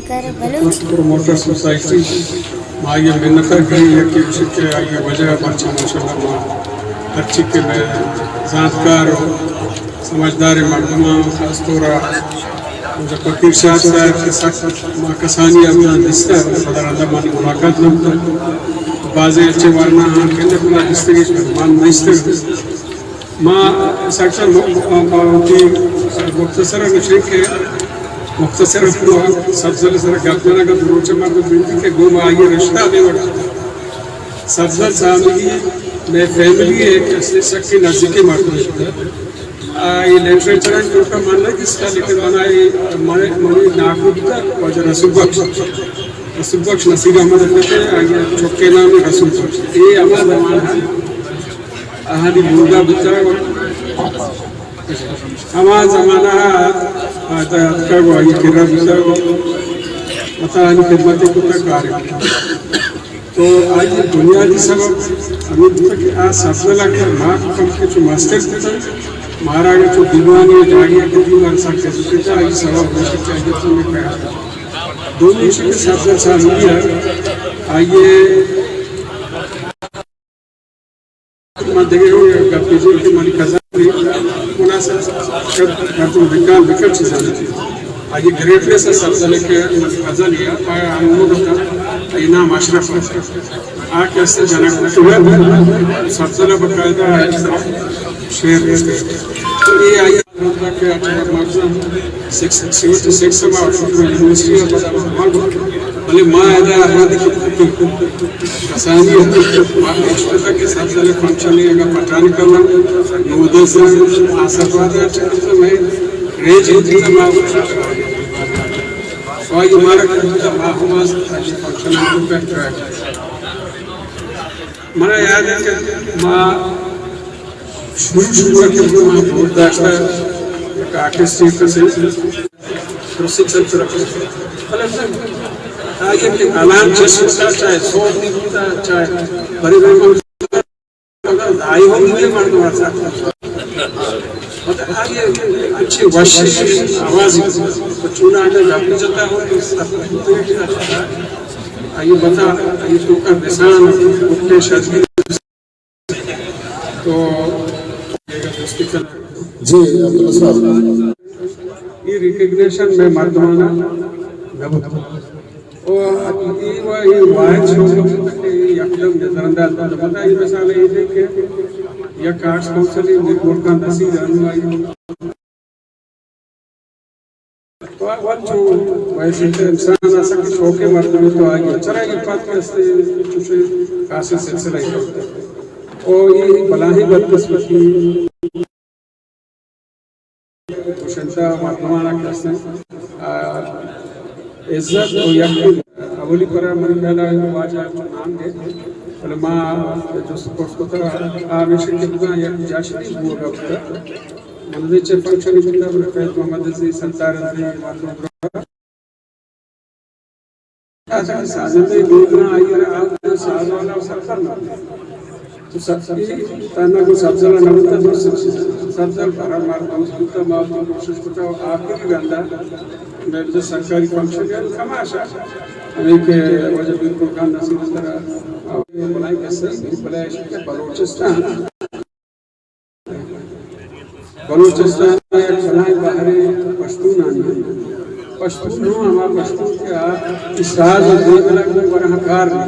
کر بلوچ پروموٹر سوسائٹی، ما آئی ءِ منت ءَ گریں، یکے گوشت کہ آئی ءِ وجہ ءَ پرچا ماشاءاللہ ما ہرچی کہ مئے زانتکار و سمجھداریں مردماں، خاص طور ءَ واجہ فقیر شاد صاحب کہ سک ما کسانی ءَ ہم دیستہ، پدا رندا مانی ملاقات نہ بوتہ۔ بازیں اچیں ورناہاں کہ نہ کنا دیستگیں، مہمان نیستگ۔ ما سکسر م-، م-، م-، وتی مختصر ءَ گوشیں کہ مختصر ءَ سبزل ءِ سر ءَ گپ جنگ ءَ، بلوچ مردم بنتی کہ گوں ما آئی ءِ رشتہ بے وڑ۔ سبزل سامگی مئے فیملی ءِ یک سکیں نزیکیں مردم۔ آئی لٹریچر ءِ توکا من نہ دیستہ، لیکن من آئی، من، منی ناکو بوتہ واجہ رسول بخش، رسول بخش نصیر احمد ءِ پت ءَ، آئی چکے نام رسول بخش۔ اے ہما زمانہ ءَ آہانی لوگ ءَ بوتگ، ہما زمانہ ءَ آ اتکگ و آئی کرا بوتگ و وتا آہانی خدمت ءَ کتگ، کار ءَ کتگ۔ تو آئی بنیادی سبب ہمے بوتگ کہ آ سبزل ءَ کہ ما کم کہ چو ماسٹر بوتگ، مارا اگہ چو دیوانی جاگہے کہ دیوان سک عزت ءَ، آئی سبب ہمیش کہ آئی تو میں کہا۔ دومی چیز کہ سبزل سامگی ءَ آئی من دگہ رو گپے جی کہ منی کزن بھی خلاصہ شب مردم بکار بکر چیزاں۔ آئی گریٹنس ءَ سبزل ءَ کہ منی کزن یا پایا ہم نو بتا، آئی نام اشرف ہے۔ آ کیسے جنک تو ہے، سبزل ءَ باقاعدہ شعر کرتے۔ تو یہ آئی کہ اٹھارہ مارچ سکس، سیونٹی سکس ءَ ما یونیورسٹی ءَ پدا ما گو، بلے ما ادا رد کسانی ما اشتتا کہ سبزل ءِ فنکشن ءَ اگا پٹانی کرنا، نودس آسر باد ءَ چکتا میں ریج ہوتی ما واجہ مارا کرتا ما ہم آس فنکشن ءَ کو پہ ٹریک۔ منا یاد ہے کہ ما شروع شروع ءَ کہ ما بورڈ داشتہ، یک آرٹسٹ ءِ کسے، پروسیس سینٹر ءَ۔ بلے آئی کہ الان جس بوتا، چاہے سو بوتا، چاہے بڑے بڑے آئی ہم مئے مردم ءَ سک۔ مطلب، آئی اچھی وشی آوازی، چونا اگر گپ جتا ہو تو سب آئی بتا، آئی توکا نشان، اٹھے شرگی۔ تو جی، عبداللہ صاحب۔ یہ ریکگنیشن مئے مردمانا نہ بوت۔ او اے و اے واحد شعبہ بوت کہ اے یکدم نظرانداز بوت۔ مطلب، اے مثال اے دے کہ یک آرٹس کونسل ءِ میر گل خان نصیر رہنمائی۔ تو اول چو ویسے کہ انسان اسا کہ شوق مردم تو آئی چرا یہ پت کسے چوشے خاص سلسلہ ہی کرتے۔ او یہ بلاہیں بدقسمتی گوشنتا مردمانا کہ استیں، آ، عزت و یک اولی پرا منی خیالا واجہ نام دے، بلے ما جست پرس کتا، آ، ہمیشہ کہ بزاں یک جشنی بوگا بوتا۔ من دے چہ فنکشن بوتا، بلے فیض محمد عزیز، ستار عزیز، مردم اچھا، سازندہ لوگ نہ آئی را آ ساز والا سفر نہ۔ تو سب کی تانا کو سبزل نہ بنتا، دوست سبزل بھرا مار دوست بنتا، ما تو کوشش کرتا، آخری گندا میں جو سرکاری فنکشن ہے، تماشا۔ ہمیں کہ واجہ بالکل خان نصیر طرح، اور بنائی کسے، بلائے بلوچستان۔ بلوچستان ءِ یک بلاہیں بہرے پشتونانی انت۔ پشتون ہم ہما پشتون کہ آ ساز و زیمل ءَ گوں گورا کار نہ۔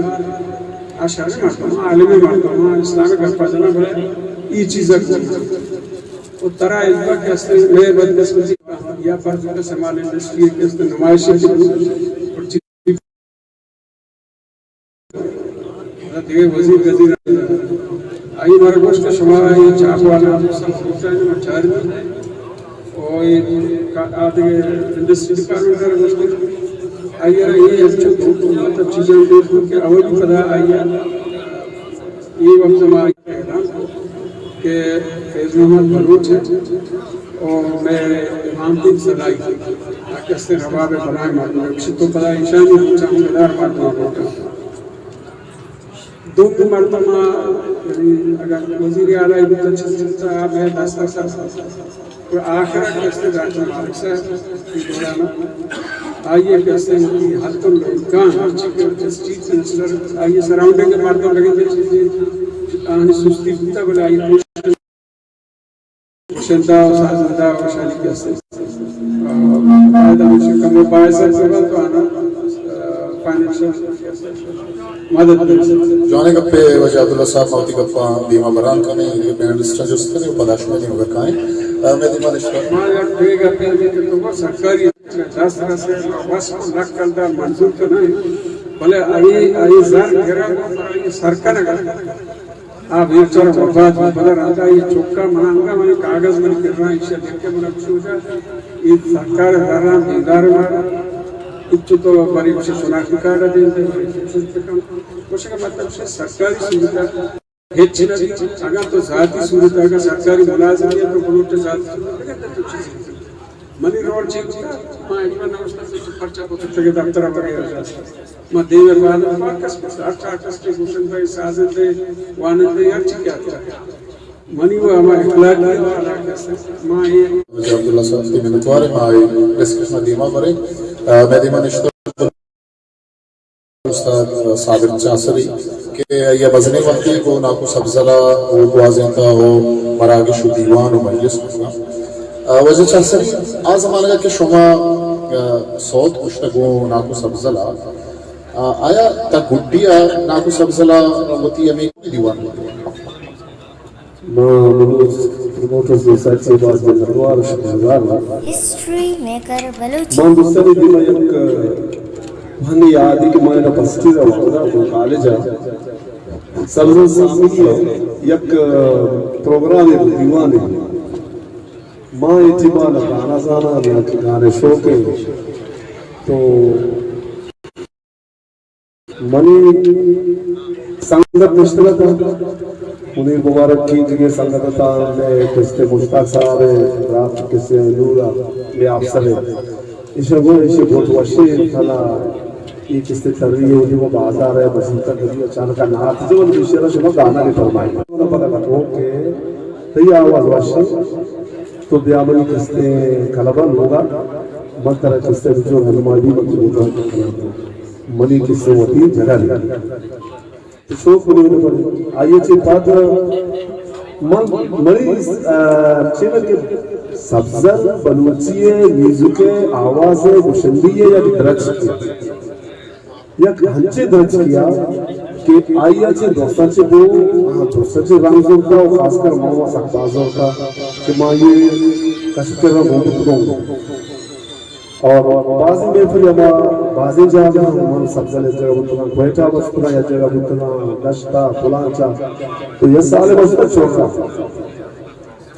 آ شریں مردم، عالمیں مردم، اسلام ءِ گپ ءَ جناں، بلے اے چیز ءَ گوں۔ و ترا ازبک کہ است، مئے بدقسمتی یا پر سمال انڈسٹری کہ است، نمائشی کہ بود، دگہ وزیر گزیر آئی مارا گوشت کہ شما اے چاپ والا سب سوچا ہے، ما چار او اے کا-، آ دگہ انڈسٹری ڈپارٹمنٹ مارا گوشت کہ آئی را اے انچو دو، مطلب چیزاں گوشت کہ اولی پدا آئی اے وقت ما اعلان کو کہ فیض محمد بلوچ ہے اور میں امام دین سلائی، آ کسے رباب بلائیں مردم، تو پدا ایشانی چمکدار مردم ہوتا۔ دو مردم، یعنی اگر وزیر اعلیٰ بوتا چیز بوتا، میں دست سر اور آخر کسے ڈاکٹر مالک صاحب کی دورانا آئی ءَ کہ استیں وتی حد ءُ امکان، ہرچی کہ اسٹریٹ منسٹر، آئی ءِ سراؤنڈنگ ءَ مردم لگے، چیزے آہانی سستی بوتا، بلے آئی ءَ کوشش شندا ءُ سازندہ ءُ شانی کہ استیں، آ، فائدہ ہمیشہ کم ءُ باعث ءَ تو آنا، آ، فائنینشل مدد ملے۔ جوانیں گپے واجہ عبداللہ صاحب، ما وتی گپاں دیما بران کنیں، اے پینلسٹاں جست کنیں ءُ پدا شمئے دیما کائیں۔ آ، مئے دیما نشتہ۔ ما یک دگہ گپے ہمے کہ تو سرکاری دست رسے، ما وس کن، لک کلدار منظور تو نہ انت، بلے آئی، آئی زر گرگ ءُ آئی سر کنگ ءَ آ بیچارہ برباد بوت۔ پدا رندا آئی چکا من انگا، من کاغذ من کرا، ایشی لکھ کے من گوشت، اے سرکار زراں بیدار مار، اچ تو بری گوشے شناختی کارڈ دے دے، بری چیز کن۔ گوشے کہ مطلب سے سرکاری سہولت ہچ نہ بیت۔ اگاں تو ذاتی صورت، اگاں سرکاری ملازم ئے تو بلوچ ذاتی صورت، اگاں تو چیزے۔ منی رول چی بوتا؟ ما اجوا نوشتہ سے تو پرچہ کو تگے دفتر وغیرہ۔ ما دیوے بعد ما کس کس، ہر چار کس کے گوشن دے، سازن دے، وانن دے، ہر چی کیا تھا۔ منی وہ ہما اخلاقی والا کس، ما یہ واجہ عبداللہ صاحب تی منتوار ایں، ما اے پریس کلب ءَ دیما بریں۔ آ، مئے دیما نشتہ استاد صابر چاسری کہ آئی ءَ مزنیں وھدے گوں ناکو سبزل ءَ گوازینتا ءُ مراگش ءُ دیوان ءُ مجلس کتگاں۔ آ، واجہ چاسری، آ زمانگ ءَ کہ شما، آ، سوت کشتگ گوں ناکو سبزل ءَ، آ، آیا تا گڈی ءَ ناکو سبزل ءَ وتی ہمے دیوان کتگ؟ ما بلوچ پروموٹرز سوسائٹی ءِ باز منتوار ءُ شکر گزار آں۔ ہسٹری میکر بلوچی۔ ما دوستانی دیما یک فنی یادے کہ ما ادا پسٹی را وانگا تو کالج ءَ سبزل سامی ءِ یک پروگرامے، دیوانے۔ ما اے ٹیما نہ گانا زاناں، نہ کہ گانے شوق ایں۔ تو منی سنگت نشتگ ات، منیر مبارک ٹھیک کہ سنگت ات، مئے کستے مشتاق صاحب ءِ، رات کستے نور ءِ، مئے افسر ءِ۔ ایشاں گوں ایشی بہت وشی تھنا، اے کستے تری ءَ، وتی وہ بازار ءَ، بسنت ءَ، کدی اچانک ءَ نہ ات، جو ایشی را شما گانا بھی فرمائی۔ پتہ لگو کہ تئی آواز وشی، تو بیا منی کستے کلب ءَ لوگ ءَ، من ترا کستے بچو رہنمائی بھی من تو بوتا۔ منی کسے وتی جگہ دے۔ شوق بلوچ بلے۔ آئی ءَ چہ پد من، منی، آ، چے کہ سبزل بلوچی ءِ میوزک ءِ آواز ءِ گشندی ءِ یک درچکے، یک ہنچیں درچکے ءَ کہ آئی ءَ چہ درستاں چہ گوں، آ، درستاں چہ رنگ زرتا ءُ خاص کر ما سک باز زرتا کہ ما یہ کش کر گوں بوتگوں۔ اور بازیں محفل ہما بازیں جاگہ ہم من سبزل یک جگہ بوتگاں، کوئٹہ بستگاں یک جگہ بوتگاں، دشتا، پلانچا۔ تو یہ سال بستہ چورا۔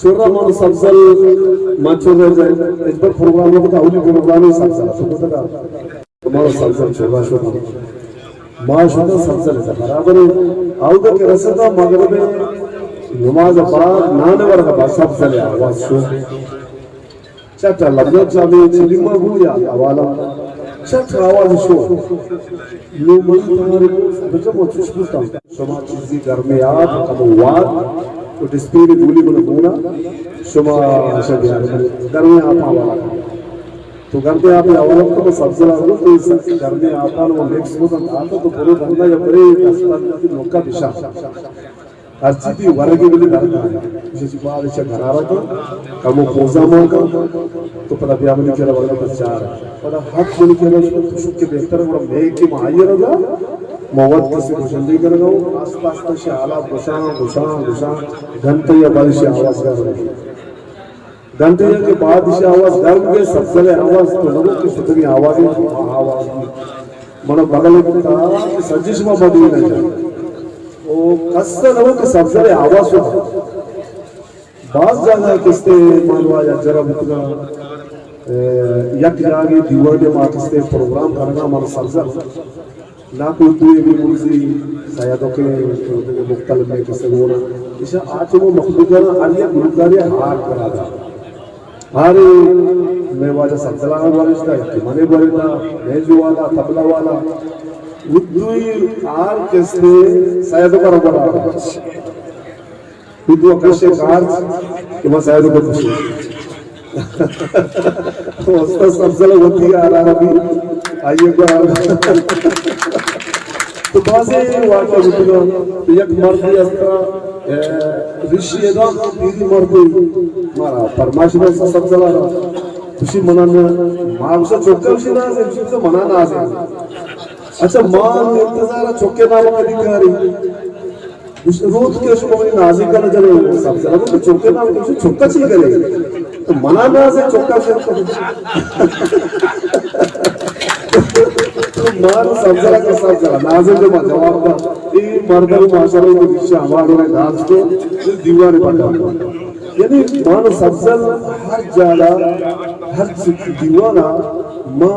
چورا من سبزل، من چورا جائے، اجبر پروگرام کو تھا، اولی پروگرام ہی سبزل، تو کو تھا۔ ہمارا سبزل چورا شو۔ ما شتا سبزل سے برابر ہے۔ آؤ کہ رستا مغرب نماز بعد نان ورگا سبزل آواز شو۔ چٹ ءَ لبزاں چہ ہمے چلیما بو یا حوالہ، چٹ آواز شو۔ نو من تہارے کو بجم و چش بوتاں۔ شما چیزی گرمیں آپ کمو وار و ڈسپلین گولی گنا گونا شما اشا بیار گرمیں آپ حوالہ۔ تو گرمیں آپ حوالہ تو سبزل آ گو تو اس گرمیں آپ آن وہ مکس کو تن آتا تو پورے بندہ یا پورے دستان کی لوکا بشا۔ ہرچی تئی ورگی بلی درد آئے۔ ایشی چی بعد ایشی گھرارا کن، کمو پوزا مان کن، تو پدا بیا منی کرا ورگا پس چار۔ پدا حق منی کرا شد، تو شد کہ بہتر ہے، گڑا میں کہ ماہی رہا، مواد کسی گوشندی کرگا ہوں، آستا آستا ایشی حالا گوشان، گوشان، گوشان، گھنٹہ یا بعد ایشی آواز کر رہی۔ گھنٹہ یا کہ بعد ایشی آواز گرم کے سبزل آواز تو لگو کہ شتگی آواز ہی آواز ہی۔ من بغل کتا کہ سجی شما بدی نہ جان۔ او کس نہ ہو کہ سبزل آواز ہو۔ باز جاگہ کستے مانوا یک جگہ بوتگا، اے، یک جاگے دیوانے ما کستے پروگرام کرنا من سبزل۔ نا کوئی دوئے بھی مرزی سیادوں کے مختلف میں کستے گونا۔ ایشا آج وہ مخلوق ہے نا، ہر یک گلوکاری ہار کرا دا۔ ہارے مئے واجہ سبزل ءَ گوارشتا، کہ منے گواریندا، بینجو والا، طبلہ والا، اردوئی ہار کستے سید پر بڑا۔ اردو کشے کار کہ ما سید پر کشے۔ استاد افضل وتی آرا بھی آئیے گا۔ تو بازیں واقعہ بوتگا، تو یک مردے ہستا، اے، ریشی ادا پیری مردے، مارا پرمائش دا استاد افضل آرا، خوشی منا نہ، ما اسا چوکا خوشی نازے، خوشی تو منا نازے۔ اچھا، ما انتظار چوکے نام کدی کاری۔ گوشت، روت کہ شما منی نازیکا نہ جنے، سبزل ءَ گوشت، چوکے نام گوشت، چوکا چی کرے؟ تو منا نازے چوکا چی کرے؟ تو مارا سبزل ءَ کہ سبزل ءَ نازے جو ما جواب دا۔ اے مردم ماشاءاللہ تو ریشہ ہمارو نے ناز کو، دیوانے پٹا۔ یعنی مارا سبزل ہر جاگہ، ہر چ-، دیوانا ما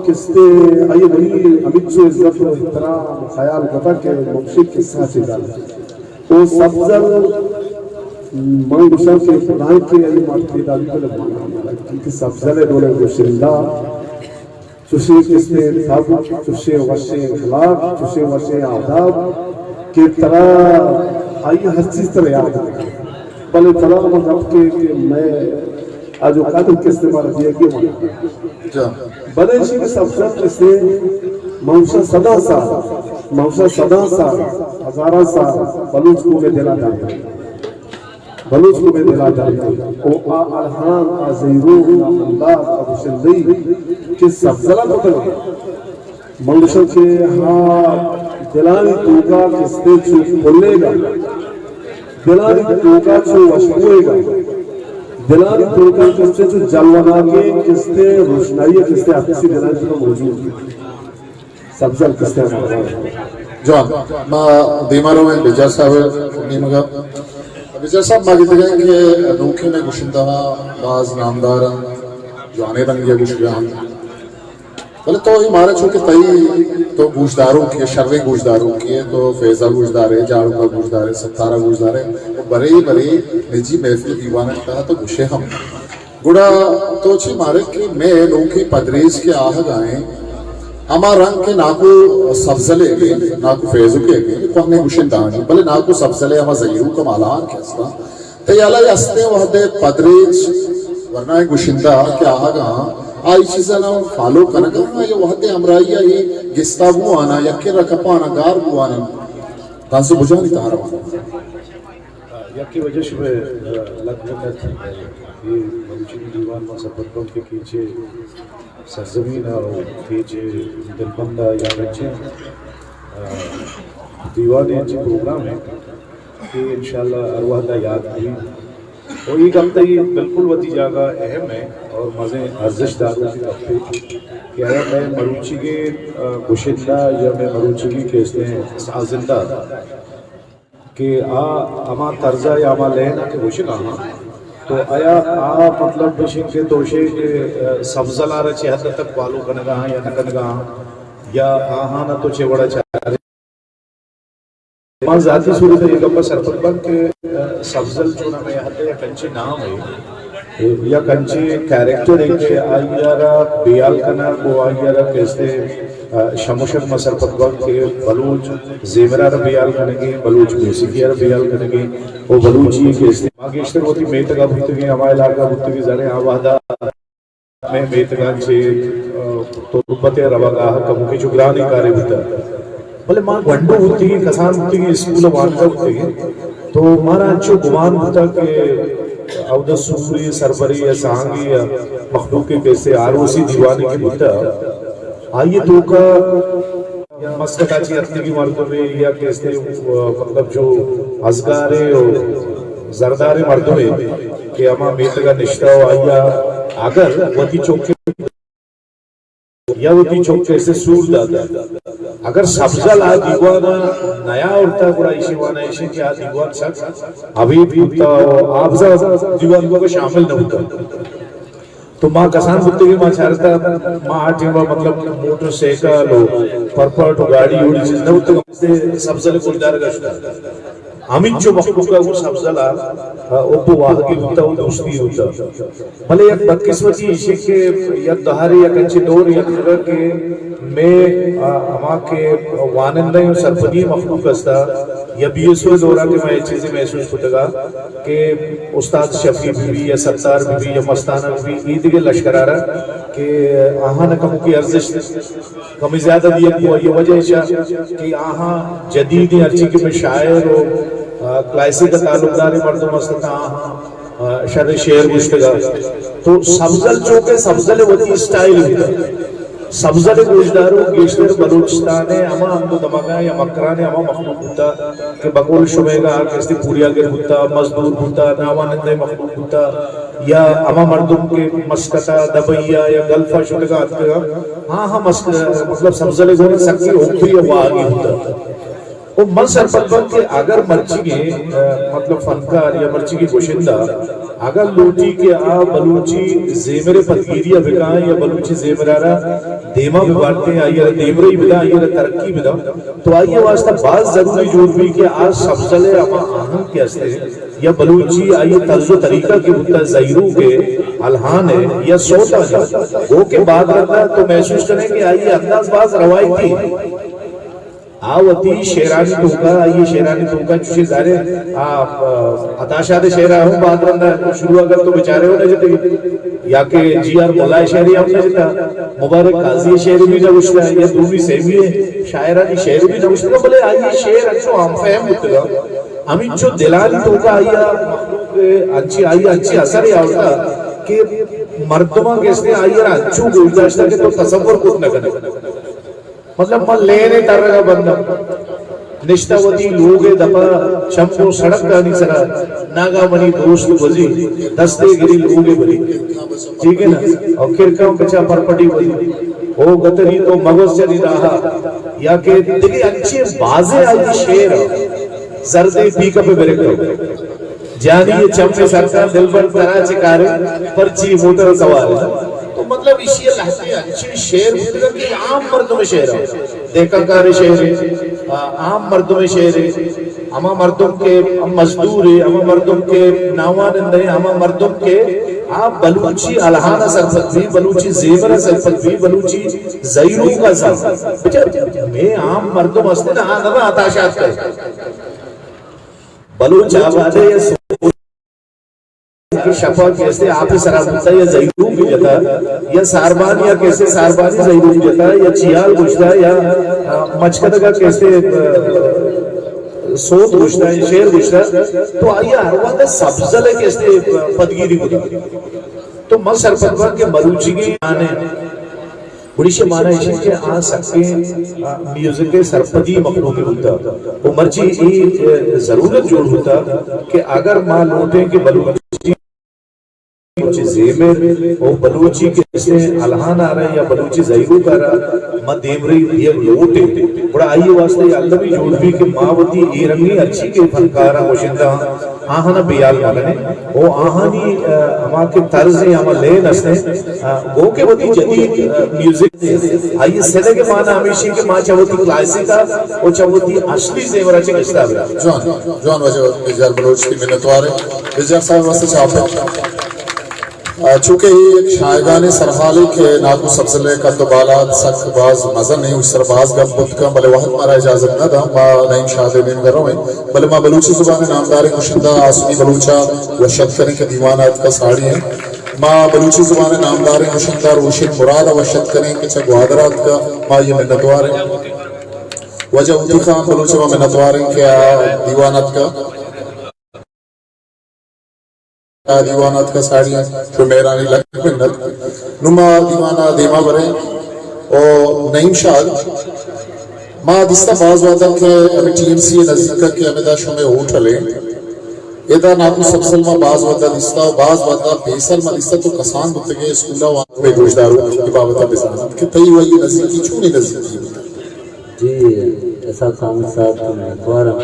کستے آئی منی ہمچو عزت و احترام و خیال کتا کہ ممشک قصہ چی دار۔ او سبزل، من گوشاں کہ بلائیں کہ علی مات پیدا بھی بلے مانا، کیونکہ سبزل ءِ ڈولیں گشندہ، چوشیں کستے تب، چوشیں وشیں اخلاق، چوشیں وشیں آداب کہ ترا آئی ہر چیز ترا یاد ہے۔ بلے ترا من گپ کے کہ میں آجو قدر کستے مارا دیا کہ من جا۔ بلے ایشی کہ سبزل کستے موشا صدا سال، موشا صدا سال، ہزاراں سال بلوچ قوم ءِ دلا درد۔ بلوچ قوم ءِ دلا درد۔ او آ الہان، آ زہیروک، آ انداز، آ گشندہی کہ سبزل ءَ کتگ۔ من گوشاں کہ ہا دلانی توکا کستے چو پھلیگا، دلانی توکا چو وشبوئیگا، دلانی توکا کستے چو جلوناکیں کستے روشنائی کستے عکسی دلانی توکا موجود۔ سبزل کستے ہمارا۔ جوان، ما دیما رویں بجار صاحب نیمگا۔ بجار صاحب، ما گندگیں کہ نوکیں گشندہ باز نامدار انت، جوانیں رنگی گوشگا انت۔ بلے تو اے مارا چونکہ تئی تو گوشداروکے، شریں گوشداروکے، تو فیضا گوشدارے، جاڑوکا گوشدارے، ستارا گوشدارے، و برے برے نجی محفل دیوان تہا تو گوشے ہم۔ گڑا تو چی مارے کہ مئے نوکیں پدریچ کہ آہگا ایں، ہما رنگ کہ ناکو سبزلے گے، ناکو فیضوکے گے، کوہنیں گشندہ آں، بلے ناکو سبزلے ہما زہیروک ہم الہان کہ ہستاں، تئی ہیالا اے استیں وہدے پدریچ، ورنائیں گشندہ کہ آہگا آں، آ اے چیزانا فالو کنگا آں یا وہدے ہمراہیا اے گستا بوان آں، یکے را کپان آں، گار بوان آں، تانسو بجانی تہا روان آں۔ یکے وجہ شمئے، آ، لک منت۔ اے مروچی دیوان ما سرپد بنت کہ کیچے سرزمین ءَ و کیچے دلبند ءَ یا بچے، آ، دیوانے انچیں پروگرام ایں کہ انشاءاللہ ہر وہدا یات بی۔ و اے گپ تئی بالکل وتی جاگہ اہم ایں اور مزیں ارزشت داروکیں گپے کہ آیا مئے مروچیگیں، آ، گشندہ یا مئے مروچیگیں کہ استیں سازندہ کہ آ ہما طرز ءَ یا ہما لین ءَ کہ گوشگ ءَ آں، تو آیا آ مطلب گوشیں کہ تو گوشے کہ، آ، سبزل ءَ را چہ حد تک فالو کنگ ءَ آں یا نہ کنگ ءَ آں، یا آہاں ءَ تو چہ وڑ ءَ چارے؟ من ذاتی صورت ءَ اے گپ ءَ سرپد بنت کہ، آ، سبزل چون ہمے حد ءَ یک انچیں نام ہے، یک انچیں کریکٹر ہے کہ آئی ءَ را بیال کنگ و آئی ءَ را کہ استے، آ، شموشگ ما سرپد بنت کہ بلوچ زیمر ءَ را بیال کنگی، بلوچ موسیقی ءَ را بیال کنگی، و بلوچی کہ استے ما گیشتر وتی میتگ ءَ بوتگیں، ہما علاقہ ءَ بوتگیں، زانے آ وہد ءَ مئے میتگاں چہ، آ، تربت ءَ روگ ءَ کموکیں چو گرانیں کارے بوتگ۔ بلے ما گونڈو بوتگیں، کسان بوتگیں، اسکول ءَ وانگا بوتگیں، تو مارا انچو گمان بوتگ کہ اودا سورے، سربرے یا سانگے یا مخلوقے کہ استے آروسی دیوانے کہ بوتگ، آئی ءِ توکا مسکت ءَ چہ اتکگیں مردمے یا کہ استے، مطلب، جو ازگارے و زردارے مردمے کہ ہما میتگ ءَ نشتہ و آئی ءَ اگر وتی چک یا وتی چک ءَ استے سور داتا، اگر سبزل آ دیوان ءَ نیا آورتا، گڑا ایشی مانا ایشی کہ آ دیوان سک ابید بوتا و آ بزاں دیوان ءِ توکا شامل نہ بوتا۔ تو ما کسان بوتگیں، ما چارتا، ما آ ٹیم ءَ مطلب موٹر سائیکل و پرپٹ و گاڑی اوڑی چیز نہ بوتگ، سبزل ءِ گوشدارگ ءَ شتا۔ ہمینچو مخلوق ء گوں سبزل ء حب و واہگی بوتا و دوستی بوتا۔ بلے یک بدقسمتی ایشی کہ یک دہارے یک انچیں دور یک جگہ کہ مئے، آ، ہما کہ وانندہ و سرپدی مخلوق استا یا بی ایس او دورا کہ میں چیزیں محسوس کتگا کہ استاد شفیع بی بی یا ستار بی بی یا مستانہ بی بی، ای دگہ لشکرارا کہ آہاں کموکی ارزشت کمی زیادہ دیگ بو، یہ وجہ ایشا کہ آہاں جدیدیں ہرچی کہ میں شاعر و، آ، کلاسیک تعلق دار مردم است تا آہاں، آ، شر شعر گوشتگا۔ تو سبزل چونکہ سبزل وتی اسٹائل ہوتا۔ سبزل گوشدارو گیشتر بلوچستان ہما ہند و دمگا یا مکران ہما مخلوق ہوتا کہ بقول شمیگا کستی پوریا گر ہوتا، مزدور ہوتا، ناوانندہ مخلوق ہوتا۔ یا ہما مردم کہ مسقط ء، دبئی ء یا گلف ء شتگ ء اتکگ ء، ہاں ہاں مسق-، مطلب سبزل ء گون سکی اوکری ء واہگی بوتگ۔ و من سرپد بنت کہ اگر مرچیگیں، ء، مطلب فنکار یا مرچیگیں گشندہ اگر لوٹی کہ آ بلوچی زیمر ء پدگیری ء بکاں یا بلوچی زیمر ء را دیما ببارتیں، آئی ء را دیمرئی بداں، آئی ء را ترقی بداں، تو آئی ء واسطہ باز ضروری جوڑ بی کہ آ سبزل ء ہما آہنگ کہ ہستیں یا بلوچی آئی طرز و طریقہ کہ بوتا زہیروک ء الہان ء یا سوت ء جا، گو کہ بات رندا تو محسوس کنے کہ آئی انداز باز روایتی۔ آ وتی شعرانی توکا، آئی شعرانی توکا چوشیں ظاہر آ، آ، عطا شاد شعر ہم بات رندا شروع اگر تو بچارے ہو نہ جتے، یا کہ جی آر ملا شعری ہم نہ جتا، مبارک قاضی شعر بھی نہ گوشتا، یا دومی سیمی شاعرانی شعر بھی نہ گوشتا، بلے آئی شعر اچھو ہم فہم بوتگا۔ ہمینچو دلانی توکا آئی ء مخلوق ء انچی، آئی ء انچی اثر آورتا کہ مردماں گشتے آئی ء را انچو گوش داشتا کہ تو تصور کت نہ کنے۔ مطلب من لین ء ترگ ء بندم، نشتہ وتی لوگ ء دپا چم و سڑک دانی سرا، ناگا منی دوست گوزی دستے گری لوگ ء بری، ٹھیک ہے نا؟ اور کرکاں بچا پرپٹی بری، او گتری تو مگوز چنی راہا، یا کہ دگہ انچیں بازیں آئی شعر، زردیں پیک اپ بریک، جانی یہ چم میں سرکار دلبر ترا چکارے، پرچی موتر سوار۔ تو مطلب اسی لہتے انچیں شعر بوتگا کہ عام مردم شعر ہے، دیکھا کار شعر ہے، آ، عام مردم شعر ہے۔ ہما مردم کہ مزدور ہے، ہما مردم کہ ناوانندہ ہے، ہما مردم کہ آ بلوچی الہان سرپد بھی، بلوچی زیمر سرپد بھی، بلوچی زہیروک ء زان۔ بچار، مئے عام مردم ہستے نا، آ نہ عطا شاد کرے۔ بلوچ آبادے یا سو-، کہ شپا کہ ہستے آپ سرا بوتا یا زہیروک جتا، یا ساربان یا کہ ہستے ساربانی زہیروک جتا، یا چیال گوشتا، یا، آ، مچکدگا کہ ہستے، آ، سوت گوشتا، یا شعر گوشتا، تو آئی ہر وقت سبزل کہ ہستے پدگیری بوتا۔ تو من سرپد باں کہ مروچیگیں آنے گڑی شے مانا ایشی کہ آ سکیں، آ، میوزک ء سرپدی مخلوق بوتا۔ و مرچی ای، آ، ضرورت جوڑ بوتا کہ اگر ما لوٹیں کہ بلوچی چہ زیمر و بلوچی کہ اسے الہان آ رہے یا بلوچی زہیروک آ رہا، ما دیمرئی دیگ لوٹیں۔ گڑا آئی واسطہ یہ المی جوڑ بی کہ ما وتی اے رنگی ہرچی کہ فنکاراں گوشندہ آہانا بیال مکنیں۔ او آہانی، آ، ہما کہ طرز ہیں، ہما لین ہستیں، آ، گو کہ وتی جدید، آ، میوزک دے۔ آئی سلگ مانا ہمیشی کہ ما چہ وتی کلاسیکا او چہ وتی اصلی زیورا چہ گشتا بے۔ جوان، جوان واجہ بجار بلوچ کی منتوار ہے۔ بجار صاحب واسطے چاپ ہے۔ آ، چونکہ یہ ایک شایگان سرحالی کہ ناکو سبزلے قد و بالاد سک باز مزن نہیں، اس سر باز گپ بتکا، بلے وقت مارا اجازت نہ دا، ما نعیم شاہ دے نیم گرویں۔ بلے ما بلوچی زبان نامداریں گشندہ آسمی بلوچا وشت کریں کہ دیوان آتکا ساڑی ہیں۔ ما بلوچی زبان نامداریں گشندہ روشن مراد وشت کریں کہ چہ گوادر آتکا، ما یہ منتوار ہیں۔ واجہ ہوتی خان بلوچ ما منتوار ہیں کہ آ دیوان آتکا۔ آ دیوان آتکا ساڑی ہیں، تو مہرانی لک منت۔ نو ما دیوانا دیما بریں۔ او نعیم شاد، ما دیستا باز وعدہ کہ ہمیں ٹی ایم سی نزدیک کہ ہمیں دا شمے ہوٹل ہیں۔ ادا ناکو سبزل ما باز وعدہ دیستا و باز وعدہ پیسل ما دیستا تو کسان بوتگے اسکولا وان۔ میں گوشدارو کی بابتا بزانت کہ تئی وئی نزدیکی چونی نزدیکی بوتا؟ جی، اسحاق احمد صاحب تو منتوار ہم،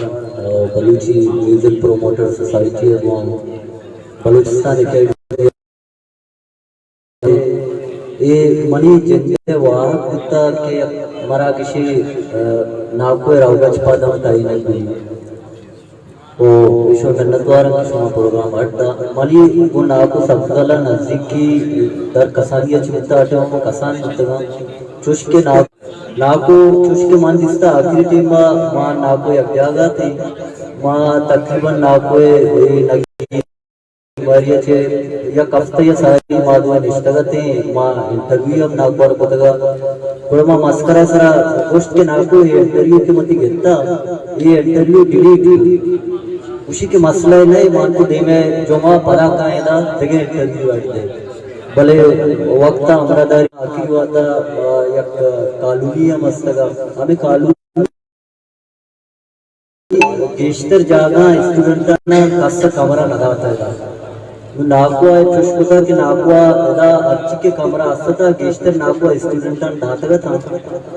بلوچی میوزک پروموٹر سوسائٹی ہے وہ بلوچستان اکیڈمی اے منی جند ء واہگ بوتگ کہ مراگشے، آ، ناکو ء روگ ء چہ پد ہم تعین ات بہ بیت۔ او ایشو منتوار کہ شما پروگرام اڈ دا۔ منی گوں ناکو سبزل ءَ نزیکی در کسانی ءَ چہ بوتا، اٹے ہم کسان بوتگاں۔ چوش کہ ناکو، ناکو چوش کہ من دیستا آخری ٹیم ءَ ما ناکو یک جاگہ تھے، ما تقریباً ناکو ءِ اے نگی بیماری ءَ چہ یک ہفتہ یا ساری ما دو نشتگ اتیں، ما انٹرویو ہم ناکو ءَ کتگ ءَ۔ گڑا ما مسکرا سرا گوشت کہ ناکو اے انٹرویو کہ متی گتا، اے انٹرویو ڈیلیٹ بو۔ گوشی کہ مسئلہ نہ، ما تو دیمے جمعہ پدا کائیں دا دگہ انٹرویو اڈ دے۔ بلے وقت ءَ ہمراہ داری آخری وعدہ، آ، یک کالونی ہم استگا۔ ہمیں کالونی گیشتر جاگہاں اسٹوڈنٹاں کس ءَ کمرہ نہ داتگ ات۔ نوں ناکو ءَ چوش کتگ کہ ناکو ءَ ادا ہرچی کہ کمرہ است ات، گیشتر ناکو ءَ اسٹوڈنٹاں داتگ اتاں۔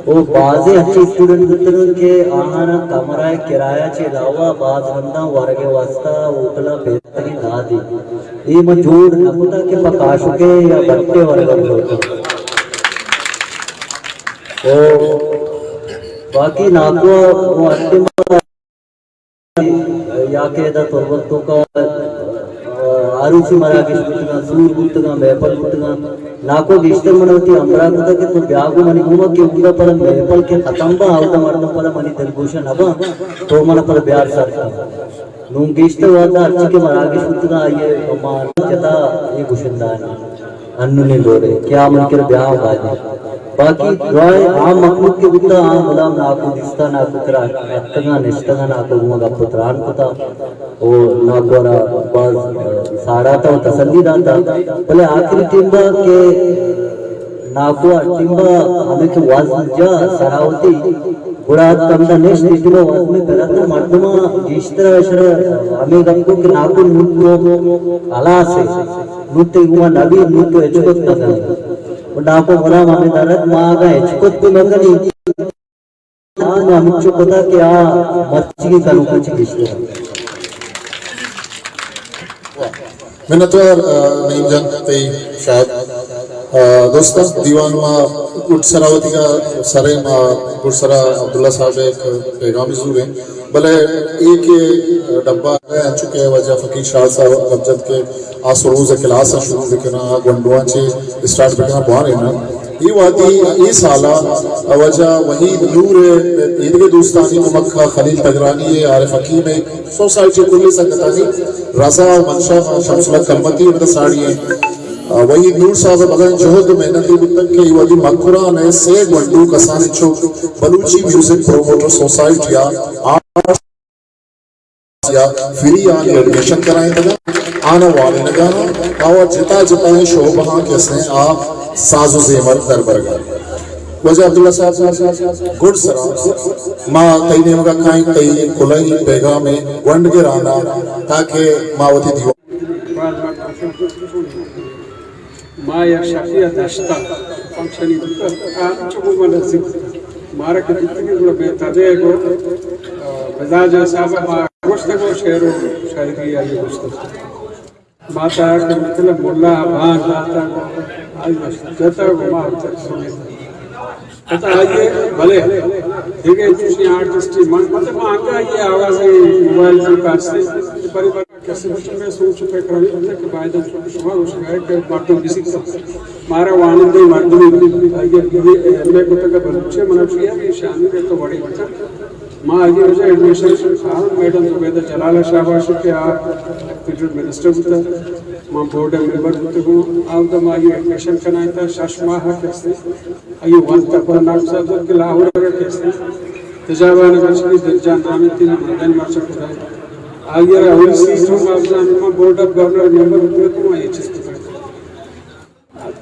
او بازیں ہنچیں اسٹوڈنٹ بوتگ انت کہ آہاں کمرہ ءِ کرایہ چہ علاوہ باز رنداں ورگ ءِ واستہ ہوٹلاں پیداکیں دادے۔ اے ما جوڑ نہ کتگ کہ پہ کاشکے یا بٹے ورگ ءَ بلوٹاں۔ او باقی ناکو ءَ گوں ہر ٹیم ءَ یا کہ ادا تربت توکا، آ، آروسی مراگش بوتگاں، سور بوتگاں، محفل بوتگاں۔ ناکو گیشتر من وتی ہمراہ کتگ کہ تو بیا گوں منی گوما کہ اودا پدا محفل کہ ختم باں، اودا مردم پدا منی دلگوش ءَ نہ باں، تو من پدا بیار سر کن۔ نوں گیشتر وھد ءَ ہرچی کہ مراگش بوتگاں، آئی ءَ ما جتا اے گشندہ انت۔ انوں نے دور ءَ کہ آ من کر بیا باید۔ باقی دعائے عام مخلوق کہ بوتا، آ غلام ناکو دیستا، ناکو کرا اتکگاں، نشتگاں، ناکو گوں گپ و تران کتا۔ او ناکو را باز ساڑاتا و تسلی داتا۔ بلے آخری ٹیم با کہ ناکو ءَ ٹیم با ہمیں کہ وزن جا سراوتی گڑا ات کمدا نشت، ایشی ما وزن پرت مردماں گیشتر اشر ہمیں گپ کو کہ ناکو نوت تو ہلاس ہے، نوت تے گما نبی، نوت تو اچ کت نہ کنے۔ و ناکو غلام ہمیں درد ما آگا اچ کت بھی مکنی۔ آن ہمچو کتا کہ آ مرچی کنوکا چی گیشتر۔ منتوار، آ، نعیم جان، تئی شاید۔ آ، دوستاں، دیوان ما گڈ سرا وتی کا سرے ما گڈ سرا عبداللہ صاحب ءِ یک پیغامی زوریں۔ بلے اے کہ ڈبہ ءَ انچو کہ واجہ فقیر شاہ صاحب گپ جت کہ آ سروز ءَ کلاس ءَ شروع بکناں، آ گونڈواں چہ اسٹارٹ بکناں، بوان اناں۔ اے وہدی اے سال ءَ واجہ وحید نور ءِ ایدگہ دوستانی کمک ءَ خلیل تگرانی ءِ، عارف حکیم ءِ، سوسائٹی ءِ کلیں سنگتانی رضا ءُ منشا ءَ شمس الحق کلمتی ءِ مدد ساڑی ایں۔ آ، وحید نور صاحب ءِ بلائیں جہد ءُ محنتے بوتگ کہ اے وہدی مکران ءِ سے گونڈو کسانیں چک بلوچی میوزک پروموٹر سوسائٹی ءَ آرٹس یا فری آنی ایڈمیشن کرائینتگ انت، آناں وانینگ ءَ انت، آ جتا جتائیں شعبہاں کہ استیں آ ساز ءُ زیمر دربرگ ءَ انت۔ واجہ عبداللہ صاحب، گڈ سرا ما تئی نیمگ ءَ کائیں، تئی کلہی پیغامے گونڈ گران ءَ، تاکہ ما وتی دیوان ما یک شپے ءَ دشت ءَ فنکشنے بوتگ، آ چو گوں ما نزیک بوتگ۔ مارا کہ دیتگ گڑا بے تبے گو، آ، مزاج ءِ حساب ءَ ما گوشتگ و شعر و شاعری آئی گوشتگ۔ ما تا کہ مطلب ملا بانگ داتگ، آئی جتگ و ما ہم چک سمیت۔ پتہ آئیے، بلے دگہ چوشیں آرٹسٹے من، مطلب، ما انگا آئیے آواز موبائل ءَ کارستے، بری بری کسے گوشت، مئے سوچ ءُ پکر ہمے بوتگ کہ باید انت کہ شما گوشگ ءَ کہ مردم بزیت، مارا وانندہ مردمے بزیت۔ آئی ءَ بی اے ایم اے کتگ ءَ بلوچی ءَ، من ءَ گوشت، یار، اے شاعر ءِ تو وڑے بوتگ۔ ما آئی ءِ وجہ ایڈمیشن آں، میڈم زبیدہ جلال ءَ شاباش کہ آ فیڈرل منسٹر بوتگ، من بورڈ ءِ ممبر بوتگوں، آ وھد ءَ ما آئی ءِ ایڈمیشن کنائینتگ، شش ماہ ءَ کسے۔ آئی ءَ ونتگ، پدا ناکو صاحب زرت کہ لاہور ءَ را کیسے تجابان ءِ بچکی دلجان نام انت، مردین مرچی کتگ۔ آئی ءَ را اولی سیزن ما بزان، ما بورڈ آف گورنر ممبر بوتگ، ما اے چیز کتگ۔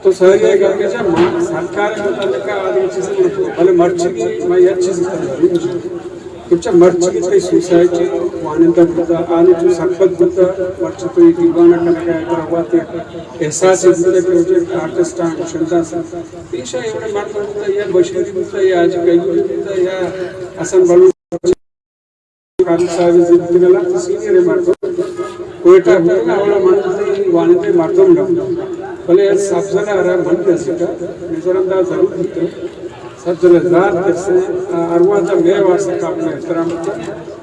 تو ساری ءَ گپ جا، ما سرکار ءِ متعلق آدمی چیز نہ، بلے مرچی ما یک چیز کتگ۔ پچا مرچی تئی سوسائٹی وانندہ بوتا، آنی تو سرپد بوتا، مرچی تو یہ دیوانہ کنگا، ترا وت احساس بوتا کہ مجھے آرٹسٹ آں، گشندہ سا۔ پیشا ایوڑے مردم بوتا، یا بشیری بوتا، یا حاجی قیومی بوتا، یا حسن بلوچ، قاضی صاحب زندگی نہ لگتا، سینئر مردم۔ کوئٹہ بوتا، اولا من وانندہ مردم نہ بوتا۔ بلے سبزل ءَ را من نزیکا، نظر انداز ضرور بوتا۔ سبزل ءِ ذات کسے، آ، ہر وہدا مئے واسطہ قابل احترام بوتا۔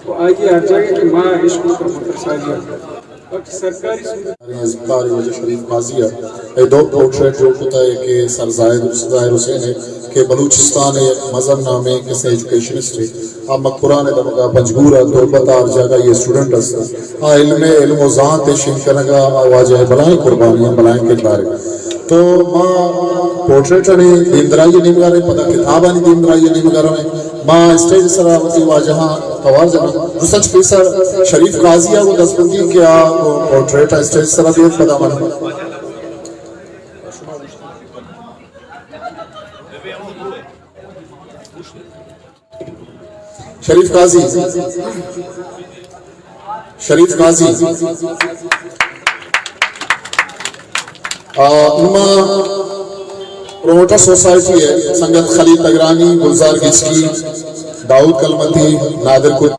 و آئی ہر جاگہ کہ ما عشق و مطلب سازی، باقی سرکاری سوز۔ ازمکار واجہ شریف قاضی ء اے دو پورٹریٹ جوڑ کتا ہے کہ سر زاہد، ظاہر حسین ہے کہ بلوچستان ء یک مزن نامیں کسے ایجوکیشنسٹ ہے۔ آ مکران ء دمگا پنجگور ء تربت ء ہر جاگہ یہ اسٹوڈنٹ است۔ آ علم ء علم و زانت ء شنگ کنگا آ واجہ ء بلائیں قربانی ء بلائیں کردار ہے۔ تو ما پورٹریٹانی دیمدرائی ء نیمگا رئیں، پدا کتابانی دیمدرائی ء نیمگا رویں۔ ما اسٹیج سرا وتی واجہاں توار جناں۔ درستاں چہ پیسر شریف قاضی ء گوں دزبندی کہ آ پورٹریٹ ء اسٹیج سرا بیت، پدا من شریف قاضی، شریف قاضی۔ آ، نما پروموٹر سوسائٹی ہے، سنگت خلیل تگرانی، گلزار گچکی، داؤد کلمتی، نادر کت،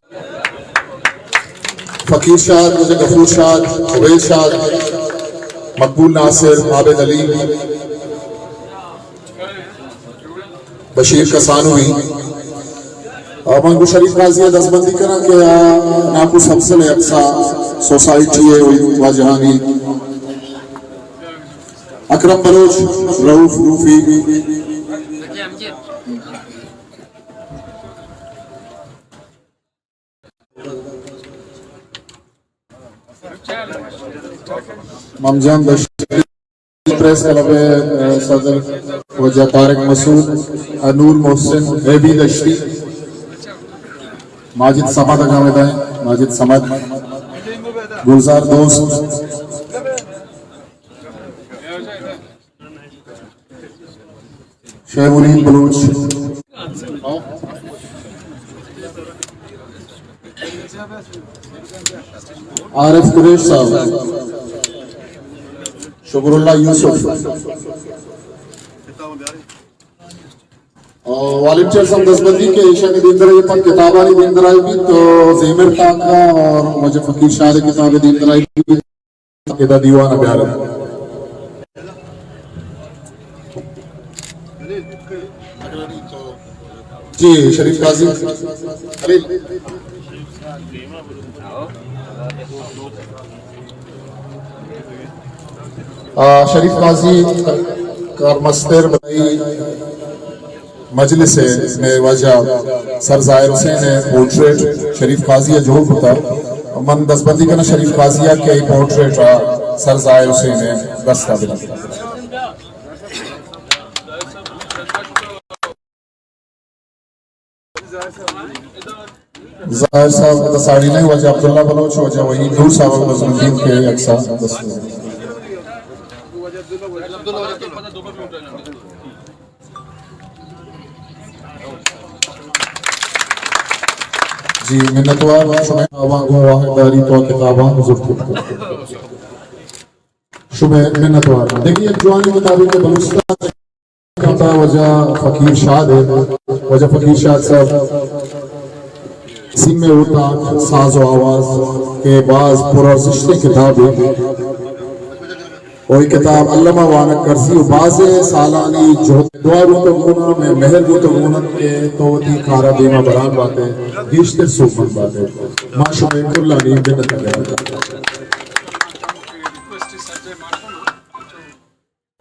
فقیر شاد، غفور شاد، عبید شاد، مقبول ناصر، عابد علی، بشیر کسانوی۔ آ، من گوں شریف قاضی ء دزبندی کناں کہ آ ناکو سبسل ء اقصا سوسائٹی ء واجہانی اکرم بلوچ، رؤف روفی، ممجان دشتی، پریس کلب ء صدر واجہ طارق مسعود، نور محسن، اے بی دشتی، ماجد صمد اگاں بدائیں، ماجد صمد، گلزار دوست، شیخ مرید بلوچ، عارف قریش صاحب، شکر اللہ یوسف۔ اور والنٹیئرز ہم دزبندی کہ ایشانی دیمدرائی پد کتابانی دیمدرائی بیت تو زیمر تاکا اور واجہ فقیر شاد کتاب دیمدرائی بیت۔ ادا دیوان ء بیارت۔ جی، شریف قاضی۔ خلیل۔ آ، شریف قاضی کارمستر بھائی۔ مجلس ء مئے واجہ سر ظاہر حسین ء پورٹریٹ شریف قاضی ء جوڑ کتگ۔ من دزبندی کناں شریف قاضی ء کہ اے پورٹریٹ ء سر ظاہر حسین ء دست ء بدنت۔ ظاہر صاحب ء ساڑی نہیں، واجہ عبداللہ بلوچ، واجہ وحید نور صاحب ء دزبندی کہ اکسا دست۔ جی، منتوار شمئے کتاباں گوں واہگ داری تو کتاباں زرت۔ شمئے منتوار۔ دیکھیے، یک جوانی کتابے کہ بلوچستان کتا واجہ فقیر شاد ہے، واجہ فقیر شاد صاحب سیم اوتاک ساز و آواز کہ باز پر ارزشتیں کتابے۔ و اے کتاب علامہ وانگ کرزی و بازیں سالانی جہد دعا بوتگ گون انت، مئے مہر بوتگ گون انت کہ تو وتی کارا دیما بران بات ئے، گیشتر سوبمند بات ئے۔ ما شمئے کلانی منت ء گراں۔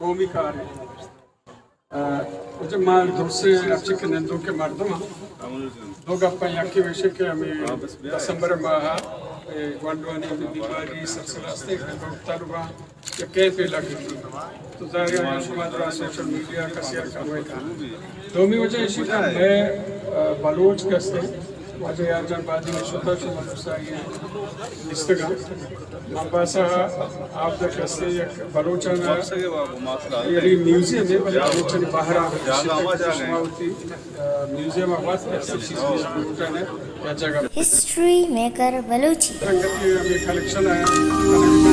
قومی کار انت۔ ء، اچھا، ما درسیں ہرچی کہ نندوک ء مردم ہاں، دو گپاں، یکے وشے کہ ہمیں دسمبر ماہ ء، اے، گونڈوانی بیماری سلسلہ است کہ طلباں یک کیمپے لگی۔ تو ظاہر ہے شما درا سوشل میڈیا کسی ہر کموے کن۔ دومی وجہ ایشی کہ مئے، ء، بلوچ کستے واجہ یار جان بادینی شتا، شما دوستا یہ دیستگا۔ من باسا آپ در کستے یک بلوچان یعنی میوزیم ہے، بلے بلوچانی باہر آ شما ہوتی، ء، میوزیم آ وقت کستے چیز بلوچان ہے یا جگہ۔ ہسٹری میکر بلوچی۔ رنگتی ہمیں کلیکشن ہے۔